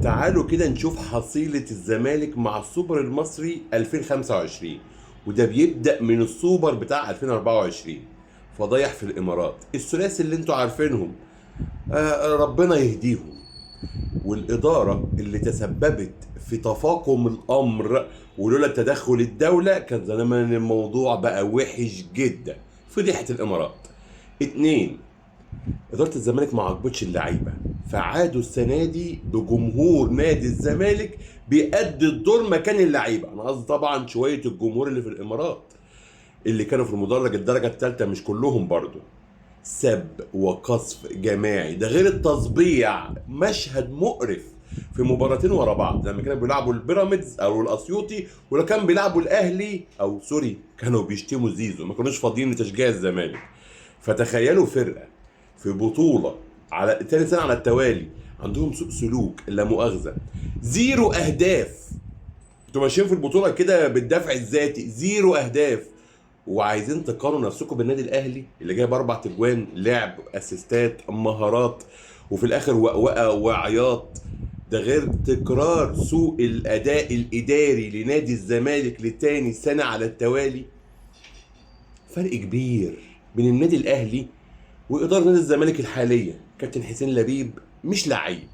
تعالوا كده نشوف حصيلة الزمالك مع السوبر المصري 2025، وده بيبدأ من السوبر بتاع 2024. فضايح في الإمارات، الثلاثي اللي انتوا عارفينهم، ربنا يهديهم. والإدارة اللي تسببت في تفاقم الأمر، ولولا تدخل الدولة كان زمان الموضوع بقى وحش جدا. فضيحة الإمارات. 2، إدارة الزمالك ما عجبتش اللعيبة، فعادوا السنة دي بجمهور نادي الزمالك بيأدي الدور مكان اللعيبة. أنا قصدي طبعا شوية الجمهور اللي في الإمارات اللي كانوا في المدرج الدرجة الثالثة، مش كلهم برضو. سب وقصف جماعي، ده غير التصبيع. مشهد مقرف في مباراتين ورا بعض، لما كانوا بيلعبوا البيراميدز او الاسيوطي، ولا كان بيلعبوا الاهلي او sorry كانوا بيشتموا زيزو، ما كانوش فاضيين لتشجيع الزمالك. فتخيلوا فرقه في بطوله على تاني سنة على التوالي عندهم سوء سلوك لا مؤاخذة، zero اهداف. انتوا ماشيين في البطولة كده بالدفع الذاتي، zero اهداف، وعايزين تقارنوا نفسكم بالنادي الاهلي اللي جايب 4 اجوان، لعب، اسيستات، مهارات، وفي الاخر وقوقه وعياط. ده غير تكرار سوء الاداء الاداري لنادي الزمالك لتاني سنة على التوالي. فرق كبير بين النادي الاهلي واداره نادي الزمالك الحالية. كابتن حسين لبيب مش لعيب.